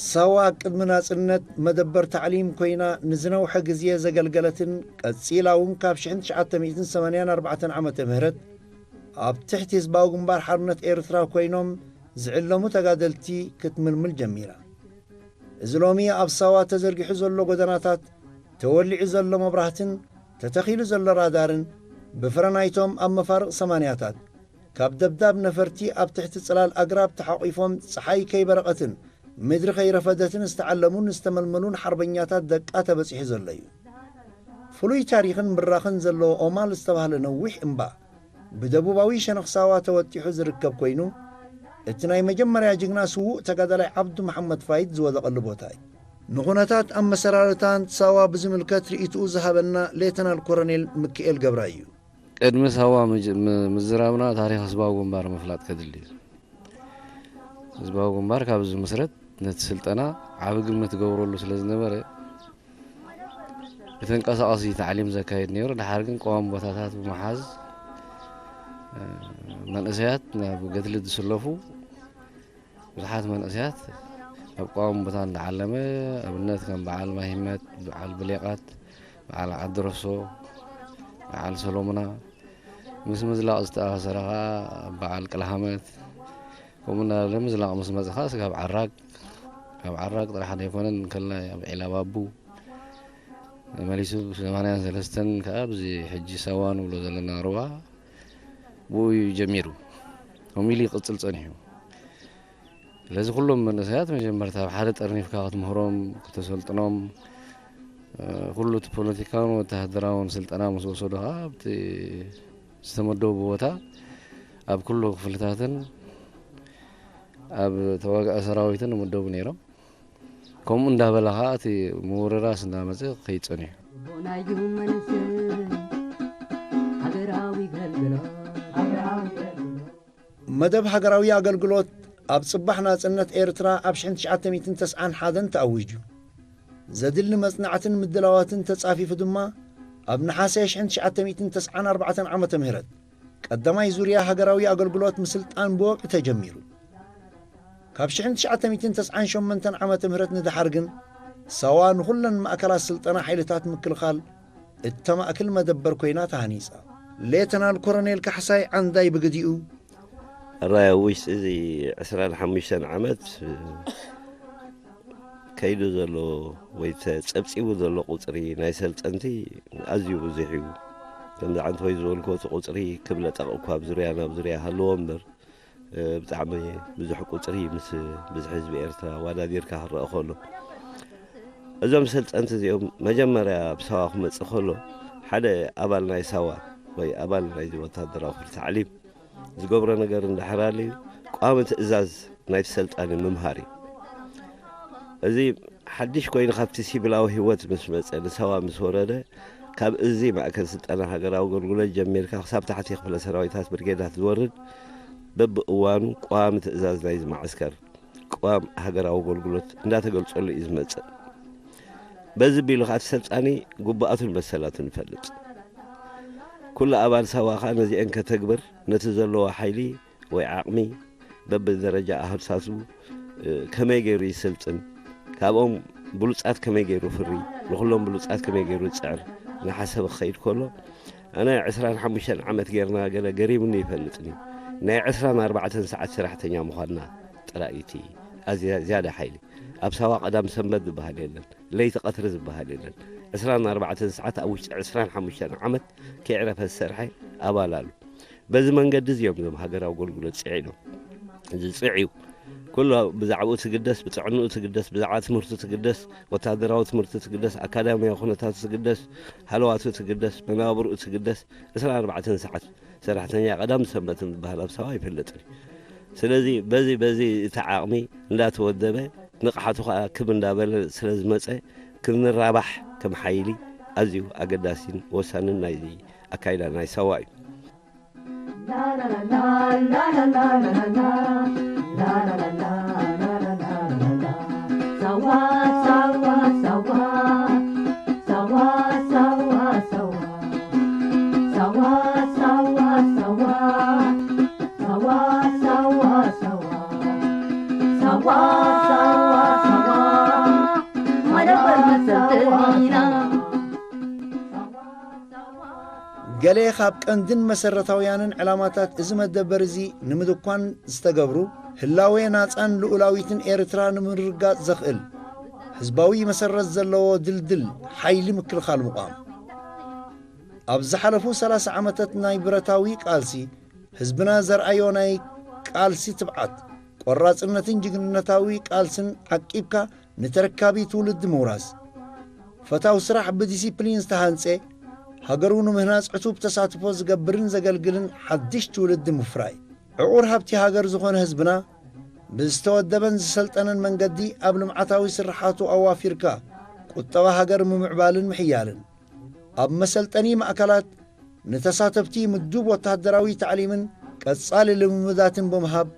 ሳዋ ቅድሚ ናጽነት መደበር ታዕሊም ኮይና ንዝነውሐ ግዜ ዘገልገለትን ቀጺላ እውን ካብ ሽሕን ትሽዓተ ሚእትን ሰማንያን ኣርባዕተን ዓመተ ምህረት ኣብ ትሕቲ ህዝባዊ ግንባር ሓርነት ኤርትራ ኮይኖም ዝዕለሙ ተጋደልቲ ክትምልምል ጀሚራ። እዚ ሎሚ ኣብ ሳዋ ተዘርጊሑ ዘሎ ጎደናታት፣ ተወሊዑ ዘሎ መብራህትን ተተኺሉ ዘሎ ራዳርን ብፍረ ናይቶም ኣብ መፋርቕ ሰማንያታት ካብ ደብዳብ ነፈርቲ ኣብ ትሕቲ ጽላል ኣግራብ ተሓቒፎም ጸሓይ ከይበረቐትን ምድሪ ከይረፈደትን ዝተዓለሙን ዝተመልመሉን ሓርበኛታት ደቃ ተበጺሑ ዘሎ እዩ። ፍሉይ ታሪኽን ብራኽን ዘለዎ ኦማል ዝተባህለ ነዊሕ እምባ ብደቡባዊ ሸነኽ ሳዋ ተወጢሑ ዝርከብ ኮይኑ፣ እቲ ናይ መጀመርያ ጅግና ስዉእ ተጋዳላይ ዓብዱ መሓመድ ፋይድ ዝወደቐሉ ቦታ እዩ። ንኹነታት ኣመሰራርታን ሳዋ ብዝምልከት ርእይትኡ ዝሃበና ሌተናል ኮሎኔል ምክኤል ገብራይ እዩ። ቅድሚ ሳዋ ምጅ- ም- ምዝራብና ታሪኽ ህዝባዊ ግንባር ምፍላጥ ከድሊ እዩ። ህዝባዊ ግንባር ካብ ዝምስረት ነቲ ስልጠና ዓቢ ግምት ገብረሉ ስለ ዝነበረ፣ ብተንቀሳቐሲ ታዕሊም ዘካይድ ነይሩ። ድሓር ግን ቀዋሚ ቦታታት ብምሓዝ፣ እ፣ መንእሰያት ናብ ገድሊ ዝስለፉ ብዙሓት መንእሰያት ኣብ ቀዋሚ ቦታ እንዳዓለመ፣ ኣብነት ከም በዓል ማሂመት፣ በዓል ብሌቓት፣ በዓል ዓድረሶ፣ በዓል ሰሎሙና፣ ምስ ምዝላቕ ዝተኣሳሰረ ኸኣ በዓል ቅልሃመት፣ ከምኡ እናበለ ምዝላቕ ምስ መጸ ኸኣ ስጋብ ዓራግ፣ ካብ ዓራግ ጥራሕ ዘይኮነን፣ እንከላይ ኣብ ዒላባቡ፣ መሊሱ ሰማንያን ሰለስተን ከኣ ኣብዚ ሕጂ ሳዋ ንብሎ ዘለና ሩባ ብኡ እዩ ጀሚሩ። ከምኡ ኢሉ ይቕጽል ጸኒሑ። ስለዚ ኩሎም መንእሰያት መጀመርታ ኣብ ሓደ ጠርኒፍካ ክትምህሮም፣ ክተሰልጥኖም፣ እ፣ ኩሉ እቲ ፖለቲካውን ወተሃደራውን ስልጠና ምስ ወሰዱ ኸኣ ኣብቲ ዝተመደቡ ቦታ ኣብ ኩሉ ክፍልታትን ኣብ ተዋጋኢ ሰራዊትን ይምደቡ ነይሮም። ከምኡ እንዳበለ ኸዓ እቲ ምውርራስ እንዳመፀ ክኸይድ ፀኒሑ። መደብ ሃገራዊ ኣገልግሎት ኣብ ጽባሕ ናጽነት ኤርትራ ኣብ ሽሕን ትሽዓተ ሚእትን ተስዓን ሓደን ተኣዊጁ። ዘድሊ መጽናዕትን ምድላዋትን ተጻፊፉ ድማ ኣብ ነሓሰ ሽሕን ትሽዓተ ሚእትን ተስዓን ኣርባዕተን ዓመተ ምህረት ቀዳማይ ዙርያ ሃገራዊ ኣገልግሎት ምስልጣን ብወግዒ ተጀሚሩ። ካብ ሽሕን ትሽዓተ ሚእትን ተስዓን ሸሞንተን ዓመተ ምህረት ንደሓር ግን ሳዋ ንኹለን ማእከላት ስልጠና ሓይልታት ምክልኻል እተማእክል መደበር ኮይና ተሃኒጻ። ሌተናል ኮሎኔል ካሕሳይ ዓንዳይ ብግዲኡ፣ ኣራይ ኣብ ውሽጢ እዚ ዕስራን ሓሙሽተን ዓመት ከይዱ ዘሎ ወይ ተጸብጺቡ ዘሎ ቁጽሪ ናይ ሰልጠንቲ ኣዝዩ ብዙሕ እዩ። ከምዚ ዓንተወይ ዝበልክዎ እቲ ቁጽሪ ክብለጠቕ እኳ ኣብ ዙርያ ናብ ዙርያ ሃለዎ እምበር፣ እ፣ ብጣዕሚ ብዙሕ ቁጽሪ ምስ ብዝሒ ህዝቢ ኤርትራ ኣወዳዲርካ ክረአ ከሎ፣ እዞም ሰልጠንቲ እዚኦም መጀመርያ ኣብ ሳዋ ክመጽእ ከሎ፣ ሓደ ኣባል ናይ ሳዋ ወይ ኣባል ናይዚ ወታደራዊ ክፍሊ ታዕሊም ዝገብሮ ነገር እንድሕር ኣልዩ፣ ቋሚ ትእዛዝ ናይቲ ሰልጣኒ ምምሃር እዩ። እዚ ሓድሽ ኮይኑ ካብቲ ሲቪላዊ ህይወት ምስ መጸ፣ ንሳዋ ምስ ወረደ፣ ካብ እዚ ማእከል ስልጠና ሃገራዊ ኣገልግሎት ጀሚርካ ክሳብ ታሕቲ ክፍለ ሰራዊታት ብርጌዳት ዝወርድ፣ በብእዋኑ ቀዋሚ ትእዛዝ ናይዚ ማዕስከር፣ ቀዋም ሃገራዊ ኣገልግሎት እንዳተገልጸሉ እዩ ዝመጽእ። በዚ ቢሉ ከኣ እቲ ሰልጣኒ ግቡኣቱን መሰላቱን ይፈልጥ። ኩሉ ኣባል ሳዋ ከኣ ነዚአን ከተግብር ነቲ ዘለዎ ሓይሊ ወይ ዓቕሚ በብደረጃ ኣህሳስቡ፣ እ፣ ከመይ ገይሩ ይስልጥን፣ ካብኦም ብሉጻት ከመይ ገይሩ ፍሪ፣ ንኹሎም ብሉጻት ከመይ ገይሩ ይጽዕር እናሓሰበ ክኸይድ ከሎ፣ ኣነ ዕስራን ሓሙሽተን ዓመት ጌርና ገለ ገሪሙኒ ይፈልጥን እዩ። ናይ ዕስራን ኣርባዕተን ሰዓት ሰራሕተኛ ምዃንና ጥራይ እዩ እቲ ኣዝያ ዝያዳ ሓይሊ። ኣብ ሳዋ ቀዳም ሰንበት ዝበሃል የለን፣ ለይቲ ቀትሪ ዝበሃል የለን። ዕስራን ኣርባዕተን ሰዓት ኣብ ውሽጢ ዕስራን ሓሙሽተን ዓመት ከይዕረፈ ዝሰርሐ ኣባል ኣሎ። በዚ መንገዲ እዚኦም እዞም ሃገራዊ ኣገልግሎት ጽዒኖም። እዚ ጽዕዩ ኩሉ ብዛዕባኡ ትግደስ፣ ብጥዕንኡ ትግደስ፣ ብዛዕባ ትምህርቱ ትግደስ፣ ወታደራዊ ትምህርቱ ትግደስ፣ ኣካዳሚያዊ ኩነታቱ ትግደስ፣ ሃለዋቱ ትግደስ፣ መናብርኡ ትግደስ፣ ዕስራን ኣርባዕተን ሰዓት ሰራሕተኛ ቀዳም ሰንበትን ዝበሃል ኣብ ሳዋ ኣይፈልጥን እዩ። ስለዚ በዚ በዚ እቲ ዓቕሚ እንዳተወደበ ንቕሓቱ ከኣ ክብ እንዳበለ ስለ ዝመጸ ክንራባሕ ከም ሓይሊ ኣዝዩ ኣገዳሲን ወሳንን ናይዚ ኣካይዳ ናይ ሳዋ እዩ። ሳዋ ሳዋ ሳዋ ሳዋ ገለ ካብ ቀንድን መሰረታውያንን ዕላማታት እዚ መደበር እዚ ንምድኳን ዝተገብሩ፣ ህላዌ ናጻን ልኡላዊትን ኤርትራ ንምርግጋጽ ዘኽእል ህዝባዊ መሰረት ዘለዎ ድልድል ሓይሊ ምክልኻል ምቋም። ኣብ ዝሓለፉ ሰላሳ ዓመታት ናይ ብረታዊ ቃልሲ፣ ህዝብና ዘርኣዮ ናይ ቃልሲ ትብዓት፣ ቆራጽነትን ጅግንነታዊ ቃልስን ዓቂብካ ንተረካቢ ትውልዲ ምውራስ። ፈታው ስራሕ ብዲሲፕሊን ዝተሃንጸ፣ ሃገሩ ንምህናጽ ዕቱብ ተሳትፎ ዝገብርን ዘገልግልን ሓድሽ ትውልዲ ምፍራይ። ዕቑር ሃብቲ ሃገር ዝኾነ ህዝብና ብዝተወደበን ዝሰልጠነን መንገዲ ኣብ ልምዓታዊ ስርሓቱ ኣዋፊርካ ቁጠባ ሃገር ምምዕባልን ምሕያልን። ኣብ መሰልጠኒ ማእከላት ንተሳተፍቲ ምዱብ ወተሃደራዊ ታዕሊምን ቀጻሊ ልምምዳትን ብምሃብ፣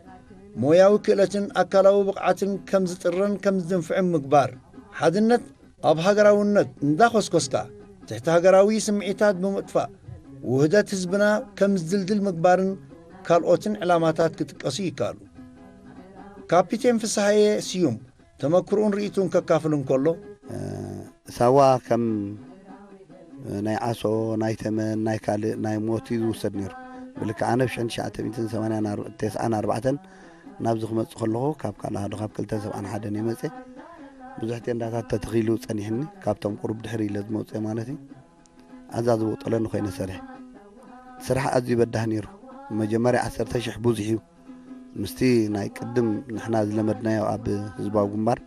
ሞያዊ ክእለትን ኣካላዊ ብቕዓትን ከም ዝጥረን ከም ዝድንፍዕን ምግባር። ሓድነት ኣብ ሃገራውነት እንዳኾስኮስካ፣ ትሕቲ ሃገራዊ ስምዒታት ብምጥፋእ፣ ውህደት ህዝብና ከም ዝድልድል ምግባርን ካልኦትን ዕላማታት ክጥቀሱ ይከኣሉ። ካፒቴን ፍስሃየ ስዩም ተመክሮኡን ርእይቱን ከካፍል እንከሎ፣ ሳዋ ከም ናይ ዓሶ፣ ናይ ተመን፣ ናይ ካልእ፣ ናይ ሞት እዩ ዝውሰድ ነይሩ። ብልክዕ ኣነ ብ ሽሕን ትሽዓተ ሚእትን ሰማንያን ኣር-፣ ተስዓን ኣርባዕተን ናብዚ ክመጽእ ከለኹ፣ ካብ ካልኣሃዶ ካብ ክልተ ሰብዓን ሓደን እየ መጽየ። ብዙሕ ቴንዳታት ተተኺሉ ጸኒሕኒ፣ ካብቶም ቁሩብ ድሕሪ ኢለ ዝመጽእ ማለት እዩ። ኣዛ ዝቦጠለኒ ኮይነ ሰሪሐ። ስራሕ ኣዝዩ በዳህ ነይሩ። መጀመርያ ዓሰርተ ሽሕ ብዙሕ እዩ። ምስቲ ናይ ቅድም ንሕና ዝለመድናዮ ኣብ ህዝባዊ ግንባር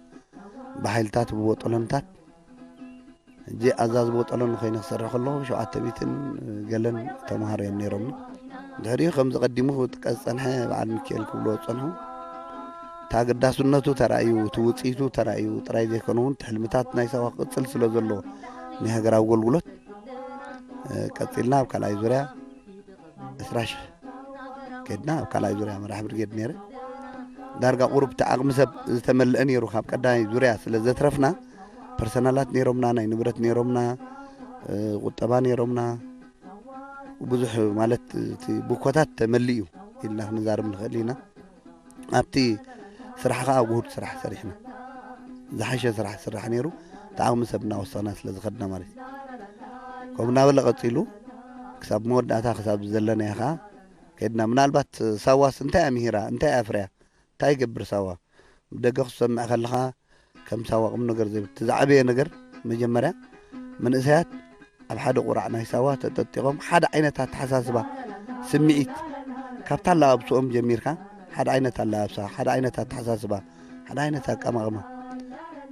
ብሓይልታት ብቦጠለንታት፣ ሕጂ ኣዛ ዝቦጠለኒ ኮይነ ክሰርሕ ከለኹ ሸውዓተ ሚእትን ገለን ተምሃሮ እዮም ነይሮምኒ። ድሕሪኡ ከምዚ ቀዲሙ ክጥቀስ ዝጸንሐ በዓል ሚካኤል ክብልዎ ዝጸንሑ፣ እቲ ኣገዳስነቱ ተራእዩ፣ እቲ ውጽኢቱ ተራእዩ ጥራይ ዘይኮነ እውን፣ እቲ ሕልምታት ናይ ሳዋ ክቕጽል ስለ ዘለዎ፣ ናይ ሃገራዊ ኣገልግሎት፣ እ፣ ቀጺልና ኣብ ካልኣይ ዙርያ ዕስራ ሽሕ ከድና፣ ኣብ ካልኣይ ዙርያ መራሕ ብርጌድ ነይረ። ዳርጋ ቁሩብ እቲ ዓቕሚ ሰብ ዝተመልአ ነይሩ፣ ካብ ቀዳማይ ዙርያ ስለ ዘትረፍና፣ ፐርሰናላት ነይሮምና፣ ናይ ንብረት ነይሮምና፣ እ፣ ቁጠባ ነይሮምና። ብዙሕ ማለት እቲ ቡኮታት ተመሊኡ ኢልና ክንዛረብ ንኽእል ኢና። ኣብቲ ስራሕ ኸዓ ውሁድ ስራሕ ሰሪሕና። ዝሓሸ ስራሕ ዝስራሕ ነይሩ፣ እቲ ዓቕሚ ሰብ እናወሰኽና ስለ ዝኸድና ማለት እዩ። ከምኡ እናበለ ቀጺሉ፣ ክሳብ መወዳእታ ክሳብ ዘለናዮ ኸዓ ከድና። ምናልባት ሳዋስ እንታይ እያ ምሂራ? እንታይ እያ ኣፍርያ? እንታይ ይገብር ሳዋ? ብደገ ክትሰምዕ ከለኻ ከም ሳዋ ቁም ነገር ዘይብል። እቲ ዝዓበየ ነገር መጀመርያ መንእሰያት ኣብ ሓደ ቁራዕ ናይ ሳዋ ተጠጢቖም ሓደ ዓይነት ኣተሓሳስባ፣ ስምዒት፣ ካብታ ኣለባብስኦም ጀሚርካ ሓደ ዓይነት ኣለባብሳ፣ ሓደ ዓይነት ኣተሓሳስባ፣ ሓደ ዓይነት ኣቀማቕማ፣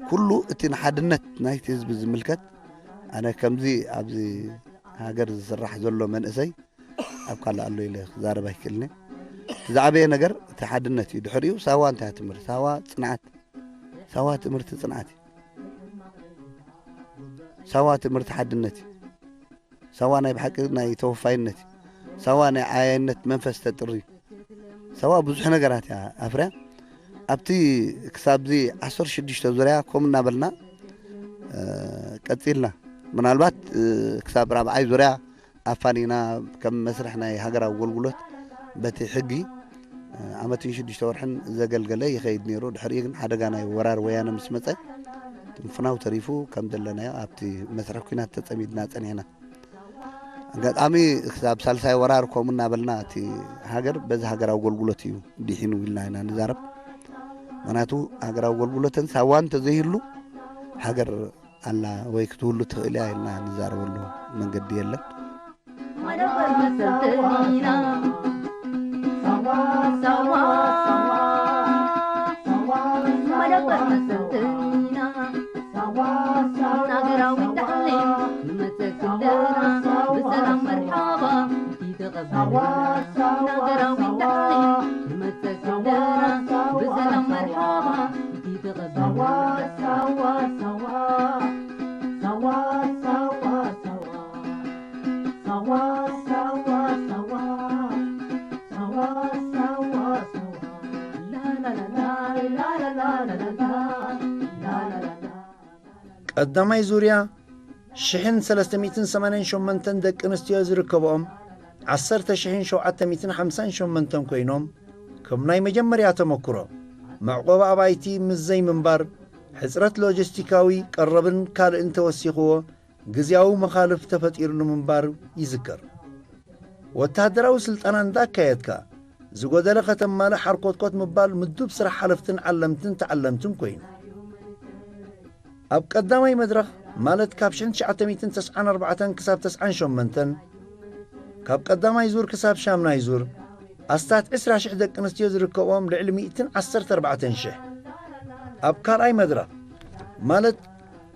ኩሉ እቲ ንሓድነት ናይቲ ህዝቢ ዝምልከት። ኣነ ከምዚ ኣብዚ ሃገር ዝስራሕ ዘሎ መንእሰይ ኣብ ካልእ ኣሎ ኢለ ክዛረብ ኣይክእልን እየ። እቲ ዝዓበየ ነገር እቲ ሓድነት እዩ። ድሕሪኡ ሳዋ እንታይ ትምህር? ሳዋ ጽንዓት፣ ሳዋ ትምህርቲ ጽንዓት እዩ። ሳዋ ትምህርቲ ሓድነት እዩ። ሳዋ ናይ ብሓቂ ናይ ተወፋይነት እዩ። ሳዋ ናይ ዓያይነት መንፈስ ተጥሪ እዩ። ሳዋ ብዙሕ ነገራት እያ ኣፍርያ። ኣብቲ ክሳብዚ ዓሰርተ ሽዱሽተ ዙርያ ከምኡ እናበልና፣ እ፣ ቀጺልና። ምናልባት፣ እ፣ ክሳብ ራብዓይ ዙርያ ኣፋኒና ከም መስርሕ ናይ ሃገራዊ ኣገልግሎት በቲ ሕጊ፣ እ፣ ዓመትን ሽዱሽተ ወርሕን ዘገልገለ ይኸይድ ነይሩ። ድሕሪኡ ግን ሓደጋ ናይ ወራር ወያነ ምስ መጸ፣ እቲ ምፍናው ተሪፉ ከም ዘለናዮ ኣብቲ መስርሕ ኲናት ተጸሚድና ጸኒሕና። ኣጋጣሚ ክሳብ ሳልሳይ ወራር ከምኡ እናበልና እቲ ሃገር በዚ ሃገራዊ ኣገልግሎት እዩ ዲሒኑ ኢልና ኢና ንዛረብ። ምኽንያቱ ሃገራዊ ኣገልግሎትን ሳዋን እንተዘይህሉ ሃገር ኣላ ወይ ክትህሉ ትኽእል እያ ኢልና ንዛረበሉ መንገዲ የለን። መደበር መሰልተን ኢና። ሳዋ፣ ሳዋ፣ መደበር መሰልተን ኢና። ሃገራዊ ታዕሊም ንመጸ ክለና ብሰላም መርሓባ እቲ ተቐበለና። ሃገራዊ ታዕሊም ንመጸ ክለና ብሰላም መርሓባ እቲ ተቐበለና። ቀዳማይ ዙርያ ሽሕን ሰለስተ ሚእትን ሰማንያን ሸሞንተን ደቂ ኣንስትዮ ዝርከብኦም ዓሰርተ ሽሕን ሸውዓተ ሚእትን ሓምሳን ሸሞንተን ኮይኖም፣ ከም ናይ መጀመርያ ተመክሮ መዕቆቢ ኣባይቲ ምስ ዘይምንባር፣ ሕጽረት ሎጂስቲካዊ ቀረብን ካልእን ተወሲኽዎ፣ ግዝያዊ መኻልፍ ተፈጢሩሉ ምንባር ይዝከር። ወተሃደራዊ ስልጠና እንዳካየድካ፣ ዝጎደለ ከተማልእ ሓርኮትኮት ምባል ምዱብ ስራሕ ሓለፍትን ዓለምትን ተዓለምትን ኮይኑ። ኣብ ቀዳማይ መድረኽ፣ ማለት ካብ ሽሕን ትሽዓተ ሚእትን ተስዓን ኣርባዕተን ክሳብ ተስዓን ሸሞንተን፣ ካብ ቀዳማይ ዙር ክሳብ ሻምናይ ዙር፣ ኣስታት ዕስራ ሽሕ ደቂ ኣንስትዮ ዝርከብኦም ልዕሊ ሚእትን ዓሰርተ ኣርባዕተን ሽሕ። ኣብ ካልኣይ መድረኽ፣ ማለት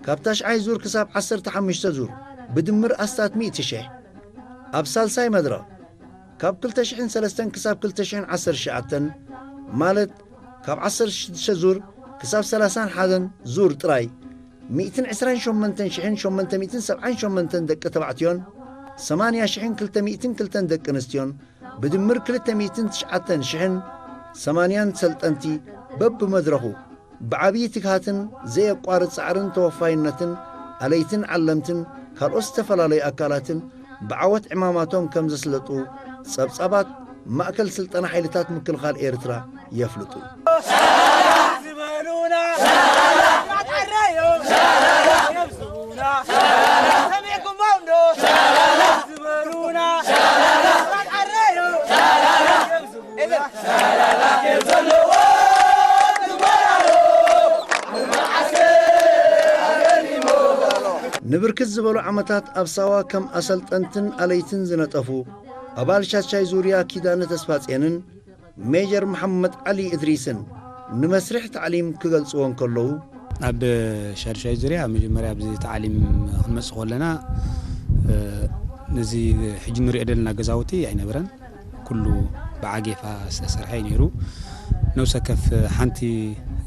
ካብ ታሽዓይ ዙር ክሳብ ዓሰርተ ሓሙሽተ ዙር፣ ብድምር ኣስታት ሚእቲ ሽሕ። ኣብ ሳልሳይ መድረኽ፣ ካብ ክልተ ሽሕን ሰለስተን ክሳብ ክልተ ሽሕን ዓሰርተ ትሽዓተን፣ ማለት ካብ ዓሰርተ ሽዱሽተ ዙር ክሳብ ሰላሳን ሓደን ዙር ጥራይ፣ ሚእትን ዕስራን ሸሞንተን ሽሕን ሸሞንተ ሚእትን ሰብዓን ሸሞንተን ደቂ ተባዕትዮን፣ ሰማንያ ሽሕን ክልተ ሚእትን ክልተን ደቂ ኣንስትዮን፣ ብድምር ክልተ ሚእትን ትሽዓተን ሽሕን ሰማንያን ሰልጠንቲ በብመድረኹ ብዓብዪ ትግሃትን ዘየቋርጽ ጻዕርን ተወፋይነትን ኣለይትን ዓለምትን ካልኦት ዝተፈላለዩ ኣካላትን ብዓወት ዕማማቶም ከም ዘስለጡ ጸብጻባት ማእከል ስልጠና ሓይልታት ምክልኻል ኤርትራ የፍልጡ። ንብርክት ዝበሉ ዓመታት ኣብ ሳዋ ከም ኣሰልጠንትን ኣለይትን ዝነጠፉ ኣባል ሻድሻይ ዙርያ ኪዳነ ተስፋጼንን ሜጀር መሓመድ ዓሊ እድሪስን ንመስርሕ ታዕሊም ክገልጽዎ እንከለዉ፣ ኣብ ሻድሻይ ዙርያ መጀመርያ ኣብዚ ታዕሊም ክንመጽእ ከለና፣ እ፣ ነዚ ሕጂ ንሪኦ ዘለና ገዛውቲ ኣይነበረን። ኩሉ ብዓጌፋ ዝተሰርሐ እዩ ነይሩ። ነብሰ ከፍ ሓንቲ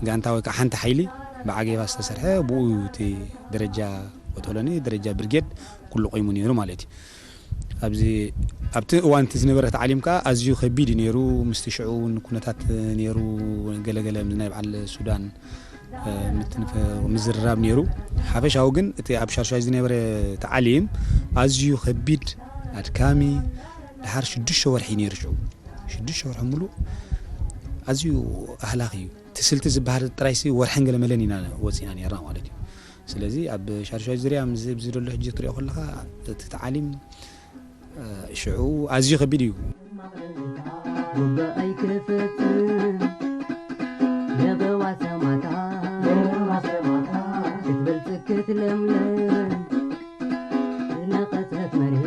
ጋንታ ወይ ከዓ ሓንቲ ሓይሊ ብዓጌፋ ዝተሰርሐ፣ ብኡ እዩ እቲ ደረጃ ኦቶሎኒ፣ ደረጃ ብርጌድ ኩሉ ቆይሙ ነይሩ ማለት እዩ። ኣብዚ፣ ኣብቲ እዋን እቲ ዝነበረ ታዕሊም ከዓ ኣዝዩ ከቢድ እዩ ነይሩ። ምስቲ ሽዑ እውን ኩነታት ነይሩ፣ ገለገለ ምስ ናይ በዓል ሱዳን፣ እ፣ ምትንፍ-፣ ምዝርራብ ነይሩ። ሓፈሻዊ ግን እቲ ኣብ ሻድሻይ ዝነበረ ታዕሊም ኣዝዩ ከቢድ፣ ኣድካሚ፣ ድሓር ሽዱሽተ ወርሒ ነይሩ ሽዑ። ሽዱሽተ ወርሒ ሙሉእ ኣዝዩ ኣህላኺ እዩ። እቲ ስልቲ ዝበሃል ጥራይሲ ወርሕን ገለ መለን ኢና ወፂና ነይርና ማለት እዩ። ስለዚ ኣብ ሻድሻይ ዙርያ ምስ ኣብዚ ዘሎ ሕጂ ክትሪኦ ከለኻ እቲ ታዕሊም፣ እ፣ ሽዑ ኣዝዩ ከቢድ እዩ። ጉባኤ ኣይክፍትን ለበዋ ሰማታ ክትበልጽ ክትለምለም ዝነቐጸት መሬት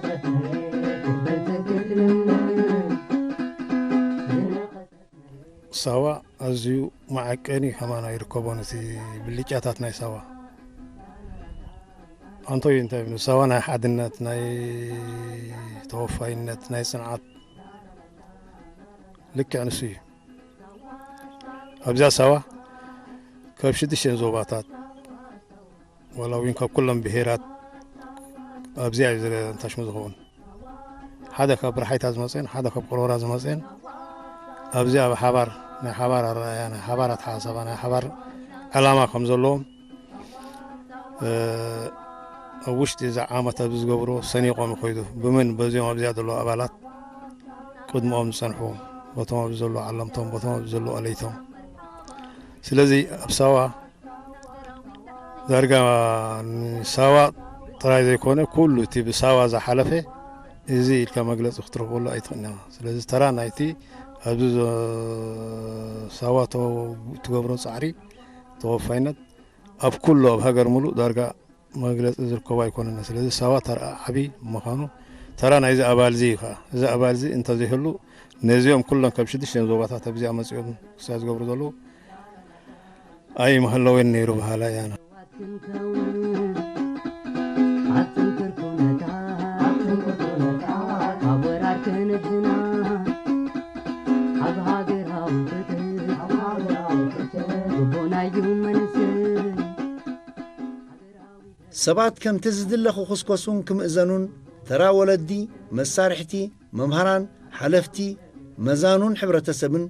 ክትበልጽ ክትለምለም ዝነቐጸት ሳዋ ኣዝዩ መዐቀኒ ከማና ይርከቦን እቲ ብልጫታት ናይ ሳዋ። ኣንቶይ እንታይ ይብሉ? ሳዋ ናይ ሓድነት፣ ናይ ተወፋይነት፣ ናይ ጽንዓት ልክዕ ንሱ እዩ። ኣብዛ ሳዋ ካብ ሽዱሽተን ዞባታት ዋላ እውን ካብ ኩሎም ብሄራት ኣብዚኣ እዩ ዝረ-፣ እንታሽሙ ዝኸውን። ሓደ ካብ ብርሓይታ ዝመፅእን ሓደ ካብ ቆሮራ ዝመፅእን ኣብዚኣ ብሓባር ናይ ሓባር ኣረኣእያ፣ ናይ ሓባር ኣተሓሳሰባ፣ ናይ ሓባር ዕላማ ከም ዘለዎም፣ እ፣ ኣብ ውሽጢ እዛ ዓመት ኣብዚ ዝገብሮ ሰኒቖም ይኸይዱ። ብምን በዚኦም ኣብዚኣ ዘለዉ ኣባላት ቅድምኦም ዝጸንሑ፣ በቶም ኣብዚ ዘለዉ ዓለምቶም፣ በቶም ኣብዚ ዘለዉ ኣለይቶም። ስለዚ ኣብ ሳዋ ዳርጋ ንሳዋ ጥራይ ዘይኮነ፣ ኩሉ እቲ ብሳዋ ዝሓለፈ እዚ ኢልካ መግለጺ ክትረኽበሉ ኣይትኽእልን ኢኻ። ስለዚ ተራ ናይቲ ኣብዚ ዘ-፣ ሳዋ ተ-፣ ትገብሮ ጻዕሪ ተወፋይነት ኣብ ኩሉ ኣብ ሃገር ሙሉእ ዳርጋ መግለጺ ዝርከቦ ኣይኮነን። ስለዚ ሳዋ ተራ ዓቢ ምዃኑ፣ ተራ ናይዚ ኣባልዚ እዩ ከኣ። እዚ ኣባልዚ እንተዘይህሉ ነዚኦም ኩሎም ካብ ሽዱሽተን ዞባታት ኣብዚኣ መጺኦም ክሳብ ዝገብሩ ዘለዉ ኣይምሃለወን ነይሩ በሃላይ ኣነ። ክንከውን ኣብ ጽንኩር ኩነታት፣ ኣብ ጽንኩር ኩነታት፣ ካብ ወራር ክንድሕና፣ ኣብ ሃገራዊ ፍትሒ፣ ኣብ ሃገራዊ ፍትሒ፣ ግቡእና እዩ መንስእ። ሰባት ከምቲ ዝድለ ክኹስኮሱን ክምእዘኑን፣ ተራ ወለዲ፣ መሳርሕቲ፣ መምሃራን፣ ሓለፍቲ፣ መዛኑን ሕብረተሰብን፣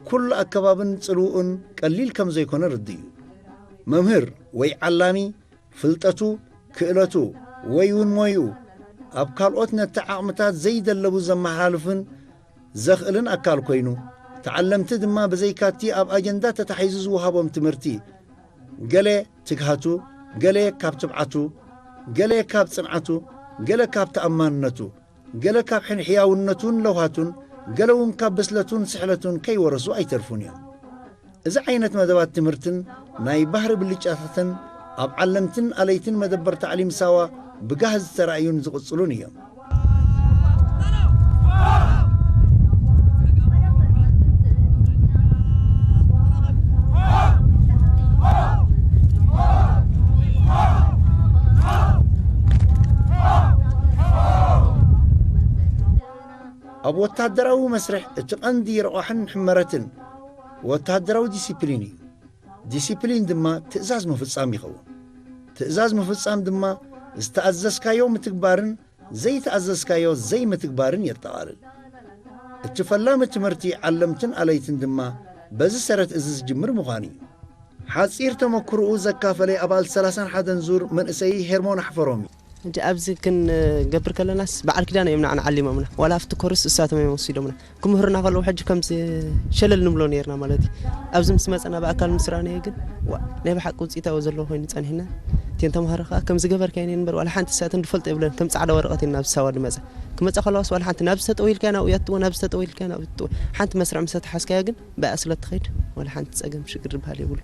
ኩሉ ኣከባብን ጽልውኡን ቀሊል ከም ዘይኮነ ርዱእ እዩ። መምህር ወይ ዓላሚ፣ ፍልጠቱ፣ ክእለቱ፣ ወይ እውን ሞይኡ፣ ኣብ ካልኦት ነቲ ዓቕምታት ዘይደለቡ ዘመሓላልፍን ዘኽእልን ኣካል ኮይኑ፣ ተዓለምቲ ድማ ብዘይካቲ ኣብ ኣጀንዳ ተታሒዙ ዝወሃቦም ትምህርቲ፣ ገለ ትግሃቱ፣ ገለ ካብ ትብዓቱ፣ ገለ ካብ ጽንዓቱ፣ ገለ ካብ ተኣማንነቱ፣ ገለ ካብ ሕን-፣ ሕያውነቱን ለውሃቱን፣ ገለ እውን ካብ ብስለቱን ስሕለቱን ከይወረሱ ኣይተርፉን እዮም። እዚ ዓይነት መደባት ትምህርትን ናይ ባህሪ ብልጫታትን ኣብ ዓለምትን ኣለይትን መደበር ታዕሊም ሳዋ ብጋህ ዝተራእዩን ዝቕጽሉን እዮም። ኣብ ወታደራዊ መስርሕ እቲ ቀንዲ ረቋሕን ሕመረትን ወታደራዊ ዲሲፕሊን እዩ። ዲሲፕሊን ድማ ትእዛዝ ምፍጻም ይኸውን። ትእዛዝ ምፍጻም ድማ ዝተኣዘዝካዮ ምትግባርን ዘይተኣዘዝካዮ ዘይምትግባርን የጠቓልል። እቲ ፈላሚ ትምህርቲ ዓለምትን ኣለይትን ድማ በዚ ሰረት እዚ ዝጅምር ምዃኑ እዩ። ሓጺር ተመክሮኡ ዘካፈለ ኣባል ሰላሳን ሓደን ዙር መንእሰይ ሄርሞን ኣሕፈሮም እዩ። ሕጂ ኣብዚ ክንገብር ከለናስ በዓል ኪዳነ እዮም ንዓና ዓሊሞምና። ዋላ ኣብቲ ኮርስ እሳቶም እዮም ወሲዶምና። ክምህሩና ከለዉ ሕጂ ከምዚ ሸለል ንብሎ ነይርና ማለት እዩ። ኣብዚ ምስ መጸና ብኣካል ምስ ረኣናዮ ግን፣ ዋ፣ ናይ ብሓቂ ውጽኢታዊ ዘለዎ ኮይኑ ጸኒሕና። እተን ተምሃሮ ከኣ ከምዚ ገበርካዮ እምበር ዋላ ሓንቲ እሳተን ዝፈልጦ የብለን። ከም ጻዕዳ ወረቐት እየን ናብ ሳዋ ዝመጻ። ክመጻ ከለዋስ ዋላ ሓንቲ ናብዚ ተጠው ኢልካዮ ናብኡ የእትዎ፣ ናብዚ ተጠው ኢልካዮ ናብኡ የእትዎ። ሓንቲ መስርዕ ምስ ኣተሓዝካያ ግን ብኣ ስለ እትኸይድ ዋላ ሓንቲ ጸገም ሽግር ዝበሃል የብሉ።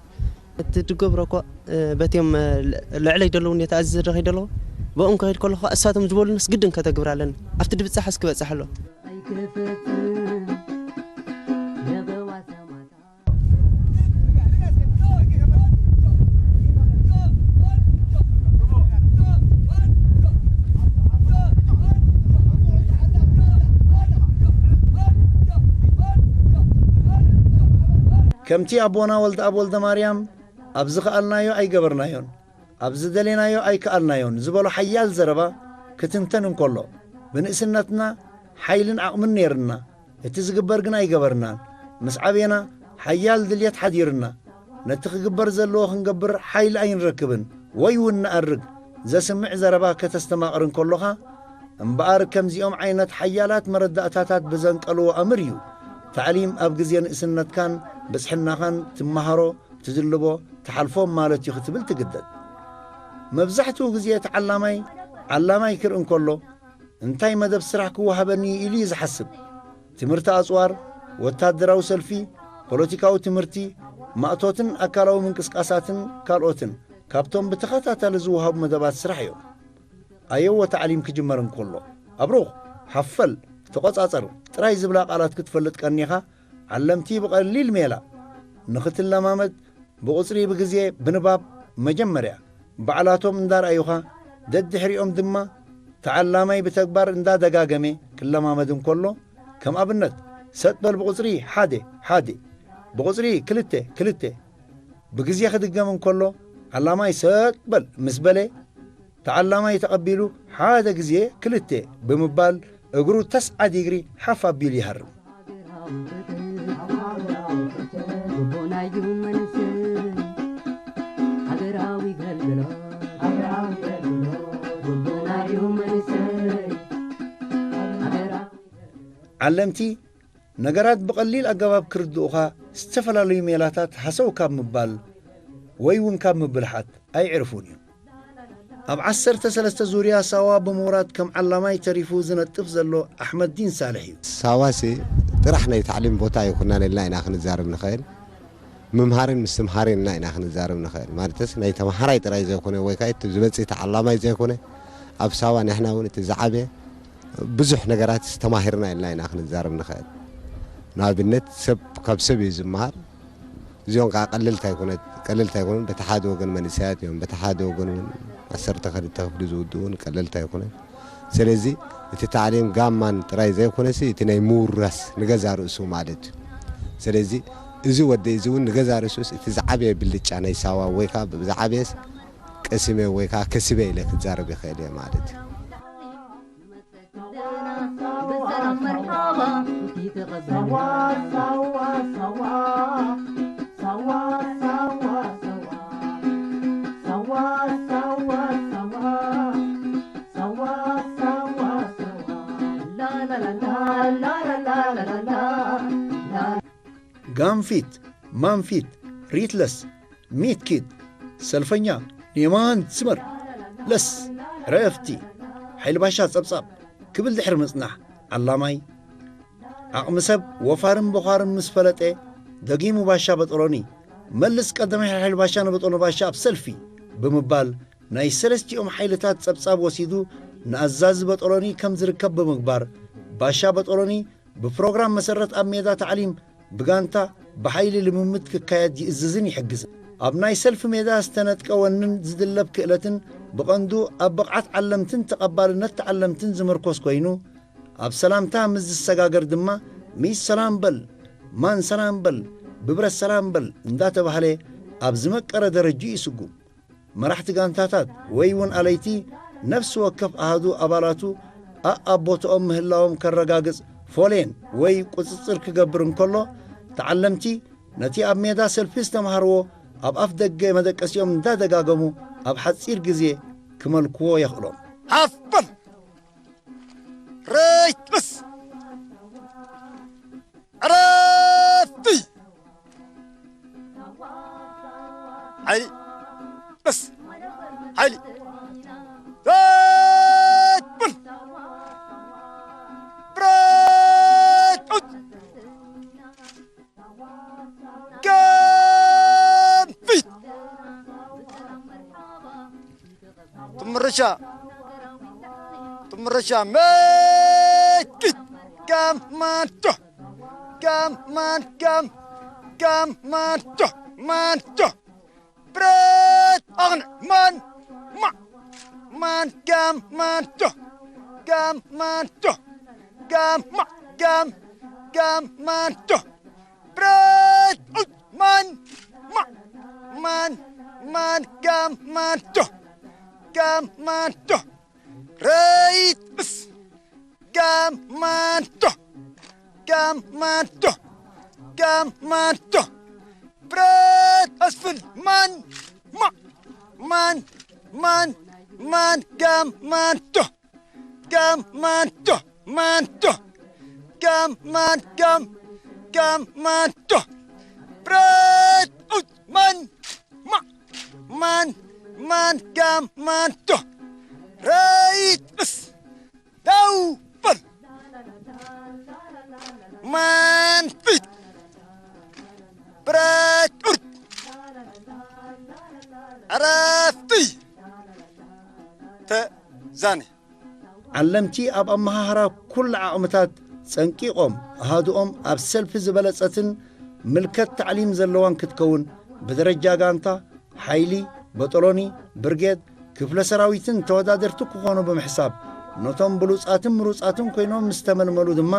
እቲ ዝገብሮ እኮ፣ እ፣ በቲኦም፣ እ፣ ል-፣ ልዕለይ ዘለዉ እንዴ ተኣዚዘ ዶ ከይደ ኣለዎ? ብኦም ክኸይድ ከለኹ እሳቶም ዝበሉንስ ግድን ከተግብር ኣለኒ። ኣብቲ ድብጻሕስ ክበጽሕ ኣለዎ። ኣይክፈትን የበዋ ሰማታ። ከምቲ ኣቦና ወልደኣብ ወልደማርያም፣ ኣብ ዝኸኣልናዮ ኣይገበርናዮን፣ ኣብ ዝደሌናዮ ኣይከኣልናዮን ዝበሎ ሓያል ዘረባ ክትንተን እንከሎ፣ ብንእስነትና ሓይልን ዓቕምን ነይርና፣ እቲ ዝግበር ግን ኣይገበርናን። ምስ ዓቤና ሓያል ድልየት ሓዲርና፣ ነቲ ክግበር ዘለዎ ክንገብር ሓይሊ ኣይንረክብን ወይ እውን ንኣርግ። ዘስምዕ ዘረባ ከተስተማቕር እንከሎኻ እምበኣር፣ ከምዚኦም ዓይነት ሓያላት መረዳእታታት ብዘንቀልዎ ኣምር እዩ ታዕሊም ኣብ ግዜ ንእስነትካን ብጽሕናኻን ትመሃሮ፣ ትድልቦ፣ ትሓልፎም ማለት እዩ ክትብል ትግደድ። መብዛሕትኡ ግዜ ተዓላማይ ዓላማይ ክርኢ እንከሎ፣ እንታይ መደብ ስራሕ ክወሃበኒ እዩ ኢሉ እዩ ዝሓስብ። ትምህርቲ ኣጽዋር፣ ወታደራዊ ሰልፊ፣ ፖለቲካዊ ትምህርቲ፣ ማእቶትን ኣካላዊ ምንቅስቃሳትን ካልኦትን ካብቶም ብተኸታታሊ ዝወሃቡ መደባት ስራሕ እዮም። ኣየወ ታዕሊም ክጅመር እንከሎ፣ ኣብሩኽ፣ ሓፈል፣ ተቖጻጸር ጥራይ ዝብላ ቃላት ክትፈልጥ ቀኒኻ፣ ዓለምቲ ብቐሊል ሜላ ንኽትለማመድ ብቑጽሪ ብግዜ ብንባብ መጀመርያ ባዕላቶም እንዳርኣዩኻ፣ ደድሕሪኦም ድማ ተዓላማይ ብተግባር እንዳደጋገመ ክለማመድ እንከሎ፣ ከም ኣብነት፣ ሰጥ በል ብቑጽሪ ሓደ፣ ሓደ፣ ብቑጽሪ ክልተ፣ ክልተ፣ ብግዜ ክድገም እንከሎ፣ ዓላማይ ሰጥ በል ምስ በለ፣ ተዓላማይ ተቐቢሉ ሓደ ግዜ ክልተ ብምባል እግሩ ተስዓ ዲግሪ ሓፍ ኣቢሉ ይሃርም። ዓለምቲ ነገራት ብቐሊል ኣገባብ ክርድኡኻ ዝተፈላለዩ ሜላታት ሃሰው ካብ ምባል ወይ እውን ካብ ምብልሓት ኣይዕርፉን እዮም። ኣብ ዓሰርተ ሰለስተ ዙርያ ሳዋ ብምውራድ ከም ዓላማይ ተሪፉ ዝነጥፍ ዘሎ ኣሕመዲን ሳልሕ እዩ። ሳዋሲ ጥራሕ ናይ ታዕሊም ቦታ ኣይኮናን ኢልና ኢና ክንዛረብ ንኽእል። ምምሃርን ምስትምሃርን ኢልና ኢና ክንዛረብ ንኽእል። ማለትስ ናይ ተምሃራይ ጥራይ ዘይኮነ ወይ ከዓ እቲ ዝበጽእ ተዓላማይ ዘይኮነ፣ ኣብ ሳዋ ንሕና እውን እቲ ዝዓበየ ብዙሕ ነገራት ተማሂርና ኢልና ኢና ክንዛረብ ንኽእል። ንኣብነት ሰብ ካብ ሰብ እዩ ዝመሃር። እዚኦም ከዓ ቀለልቲ ኣይኮነት-፣ ቀለልቲ ኣይኮኑን። በቲ ሓደ ወገን መንእሰያት እዮም፣ በቲ ሓደ ወገን እውን ዓሰርተ ክልተ ክፍሊ ዝውድኡን ቀለልቲ ኣይኮነን። ስለዚ እቲ ታዕሊም ጋማን ጥራይ ዘይኮነሲ እቲ ናይ ምውራስ ንገዛ ርእሱ ማለት እዩ። ስለዚ እዚ ወደይ እዚ እውን ንገዛ ርእሱስ እቲ ዝዓበየ ብልጫ ናይ ሳዋ ወይ ከዓ ዝዓበየስ ቀሲመ ወይ ከዓ ከሲበ ኢለ ክዛረብ ይኽእል እየ ማለት እዩ። ጋንፊት፣ ማንፊት፣ ሪትለስ፣ ሚትኪት፣ ሰልፈኛ፣ ኔማን ስመር፣ ለስ፣ ዕረፍቲ፣ ሓይሊ ባሻ ጸብጻብ ክብል ድሕሪ ምጽናሕ፣ ዓላማይ ዓቕሚ ሰብ ወፋርን ቦኻርን ምስ ፈለጠ፣ ደጊሙ ባሻ በጠሎኒ፣ መልስ ቀዳማይ ሓይሊ ባሻ ንበጠሎኒ ባሻ ኣብ ሰልፊ ብምባል ናይ ሰለስቲኦም ሓይልታት ጸብጻብ ወሲዱ ንኣዛዚ በጠሎኒ ከም ዝርከብ ብምግባር፣ ባሻ በጠሎኒ ብፕሮግራም መሰረት ኣብ ሜዳ ታዕሊም ብጋንታ ብሓይሊ ልምምድ ክካየድ ይእዝዝን ይሕግዝን። ኣብ ናይ ሰልፊ ሜዳ ዝተነጥቀ ወንን ዝድለብ ክእለትን ብቐንዱ ኣብ ብቕዓት ዓለምትን ተቐባልነት ተዓለምትን ዝምርኮስ ኮይኑ፣ ኣብ ሰላምታ ምስ ዝሰጋገር ድማ ሚስ ሰላም በል፣ ማን ሰላም በል፣ ብብረት ሰላም በል እንዳተባህለ ኣብ ዝመቀረ ደረጅኡ ይስጉም። መራሕቲ ጋንታታት ወይ እውን ኣለይቲ ነፍሲ ወከፍ ኣሃዱ ኣባላቱ ኣኣብ ቦትኦም ምህላዎም ከረጋግጽ ፎሌን ወይ ቁጽጽር ክገብር እንከሎ፣ ተዓለምቲ ነቲ ኣብ ሜዳ ሰልፊ ዝተማሃርዎ ኣብ ኣፍ ደገ መደቀሲኦም እንዳደጋገሙ ኣብ ሓጺር ግዜ ክመልክዎ የኽእሎም። ሓፍ በል! ሬት ምስ ዕረፍቲ! ሓይሊ! በስ! ሓይሊ! ሬት! በል! ብረት! ኡት! ገንፊት! ትምርሻ! ትምርሻ! መኪት! ጋም ማንቶ! ጋም ማን ጋም! ጋም ማንቶ! ማንቶ! ብረት ኣቕንዕ! ማን! ማ! ማን ጋም ማንቶ! ጋም ማንቶ! ጋም ማ! ጋም! ጋም ማንቶ! ብረት! ኡት! ማን! ማ! ማን! ማን! ጋም ማንቶ! ጋም ማንቶ! ሬት! ምስ! ጋም ማንቶ! ጋም ማንቶ! ጋም ማንቶ! ብረት! ኣስፍል! ማን! ማ! ማን! ማን! ማን! ጋም ማንቶ! ጋም ማንቶ! ማንቶ! ጋም ማን! ጋም! ጋም ማንቶ! ብረት! ኡት! ማን! ማ! ማን! ማን! ጋም ማንቶ! ሬት! ምስ! ደው በል! ማንፊት! ብረት! ኡርት! ዕረፍቲ! ተዛነ! ዓለምቲ ኣብ ኣመሃህራ ኩሉ ዓቕምታት ጸንቂቖም፣ ኣሃዱኦም ኣብ ሰልፊ ዝበለጸትን ምልከት ታዕሊም ዘለዋን ክትከውን፣ ብደረጃ ጋንታ፣ ሓይሊ፣ በጠሎኒ፣ ብርጌድ፣ ክፍለ ሰራዊትን ተወዳደርቲ ክኾኑ ብምሕሳብ፣ ነቶም ብሉጻትን ምሩጻትን ኮይኖም ምስ ተመልመሉ ድማ፣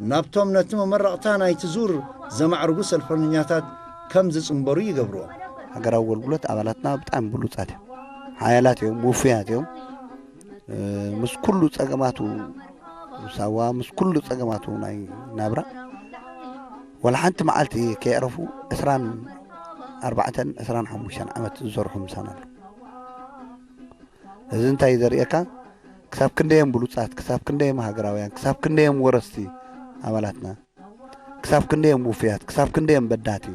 ናብቶም ነቲ መመረቕታ ናይቲ ዙር ዘማዕርጉ ሰልፈኛታት ከም ዝጽንበሩ ይገብርዎም። ሃገራዊ ኣገልግሎት ኣባላትና ብጣዕሚ ብሉጻት እዮም። ሓያላት እዮም፣ ውፉያት እዮም። እ፣ ምስ ኩሉ ጸገማቱ ሳዋ፣ ምስ ኩሉ ጸገማቱ ናይ ናብራ፣ ዋላ ሓንቲ መዓልቲ ከየዕረፉ ዕስራን ኣርባዕተን ዕስራን ሓሙሽተን ዓመት ዝሰርሑ ምሳና ኣለዉ። እዚ እንታይ እዩ ዘርእየካ? ክሳብ ክንደዮም ብሉጻት፣ ክሳብ ክንደዮም ሃገራውያን፣ ክሳብ ክንደዮም ወረስቲ ኣባላትና፣ ክሳብ ክንደዮም ውፉያት፣ ክሳብ ክንደዮም በዳህቲ፣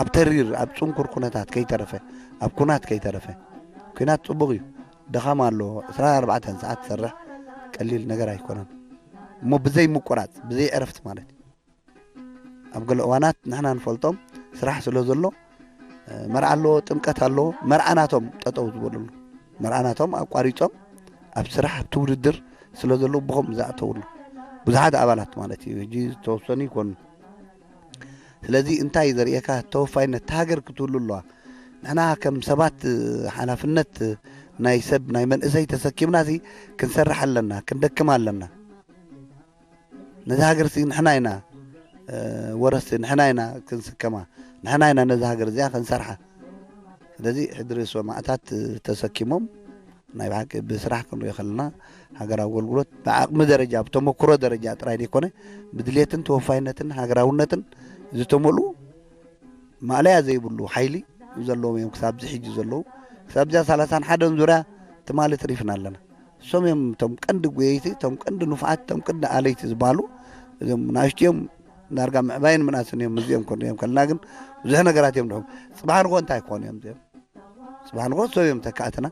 ኣብ ተሪር፣ ኣብ ጽንኩር ኩነታት ከይተረፈ፣ ኣብ ኩናት ከይተረፈ። ኩናት ጽቡቕ እዩ፣ ድኻም ኣሎ፣ ዕስራን ኣርባዕተን ሰዓት ትሰርሕ ቀሊል ነገር ኣይኮነን። እሞ ብዘይ ምቁራጽ፣ ብዘይ ዕረፍቲ ማለት እዩ። ኣብ ገለ እዋናት ንሕና ንፈልጦም ስራሕ ስለ ዘሎ፣ መርዓ ኣለዎ፣ ጥምቀት ኣለዎ፣ መርዓ ናቶም ጠጠው ዝበሉሉ፣ መርዓ ናቶም ኣቋሪጾም ኣብ ስራሕ፣ ኣብቲ ውድድር ስለ ዘለዉ ብኸምኡ ዝኣተውሉ ብዙሓት ኣባላት ማለት እዩ። ሕጂ ዝተወሰኑ ይኮኑ። ስለዚ እንታይ እዩ ዘርእየካ? ተወፋይነት፣ እታ ሃገር ክትህሉ ኣለዋ። ንሕና ከም ሰባት ሓላፍነት ናይ ሰብ፣ ናይ መንእሰይ ተሰኪምና እዚ ክንሰርሕ ኣለና፣ ክንደክም ኣለና። ነዛ ሃገር ሲ ንሕና ኢና፣ እ፣ ወረስቲ፣ ንሕና ኢና ክንስከማ፣ ንሕና ኢና ነዛ ሃገር እዚኣ ክንሰርሓ። ስለዚ ሕድሪ ሰማእታት ተሰኪሞም ናይ ብሓቂ ብስራሕ ክንሪኦ ከለና ሃገራዊ ኣገልግሎት ብዓቕሚ ደረጃ፣ ብተመክሮ ደረጃ ጥራይ ዘይኮነ፣ ብድሌትን ተወፋይነትን ሃገራውነትን ዝተመልኡ ማእለያ ዘይብሉ ሓይሊ ዘለዎም እዮም። ክሳብ እዚ ሕጂ ዘለዉ፣ ክሳብ እዚኣ ሰላሳን ሓደን ዙርያ ትማሊ ትሪፍና ኣለና። እሶም እዮም እቶም ቀንዲ ጎየይቲ፣ እቶም ቀንዲ ንፉዓት፣ እቶም ቀንዲ ኣለይቲ ዝበሃሉ። እዞም ንኣሽቱ እዮም፣ ዳርጋ ምዕባይን ምናስን እዮም። እዚኦም ኮን እዮም ከልና ግን ብዙሕ ነገራት እዮም ድኹም። ጽባሕ ንጎ እንታይ ክኾኑ እዮም እዚኦም? ጽባሕ ንጎ ሰብ እዮም ተካእትና።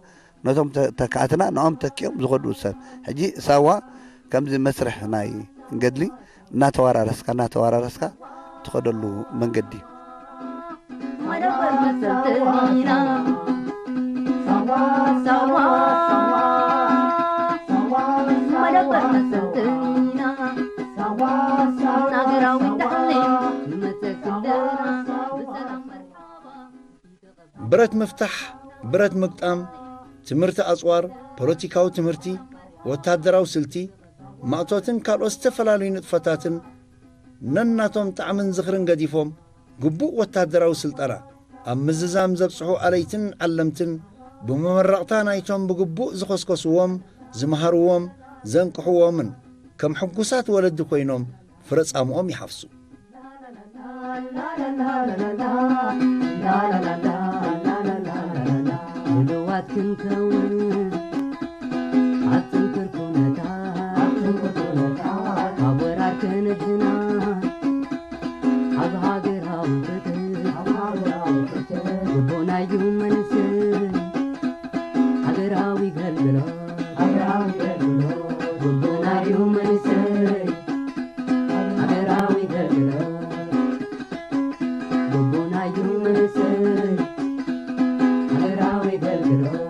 ነቶም ተ- ተካእትና ንኦም ተኪኦም ዝኸዱ ሰብ። ሕጂ ሳዋ ከምዚ መስርሕ ናይ ገድሊ እናተወራረስካ እናተወራረስካ ትኸደሉ መንገዲ። መደበር መሰልተኒና ሳዋ ሳዋ መደበር መሰልተኒና ናገራዊ ዳሕሊን ንመጸክለና ብሰላም መርሓባ። ብረት ምፍታሕ፣ ብረት ምግጣም፣ ትምህርቲ ኣጽዋር፣ ፖለቲካዊ ትምህርቲ፣ ወታደራዊ ስልቲ፣ ማእቶትን ካልኦት ዝተፈላለዩ ንጥፈታትን ነናቶም ጣዕምን ዝኽርን ገዲፎም ግቡእ ወታደራዊ ስልጠና ኣብ ምዝዛም ዘብጽሑ ኣለይትን ዓለምትን ብመመረቕታ ናይቶም ብግቡእ ዝኸስከስዎም፣ ዝመሃርዎም፣ ዘንቅሕዎምን ከም ሕጉሳት ወለዲ ኮይኖም ፍረ ጻምኦም ይሓፍሱ። ድልዋት ክንከውን ኣብ ጽንክር ኩነታት ካብ ወራር ክንድና ኣብ ሃገራዊ ፍትህ ግቡእና እዩ መንስር ሃገራዊ ገልግሎት ግቡእና እዩ መንስር ሃገራዊ ገልግሎት ግቡእና እዩ መንስር ሃገራዊ ገልግሎት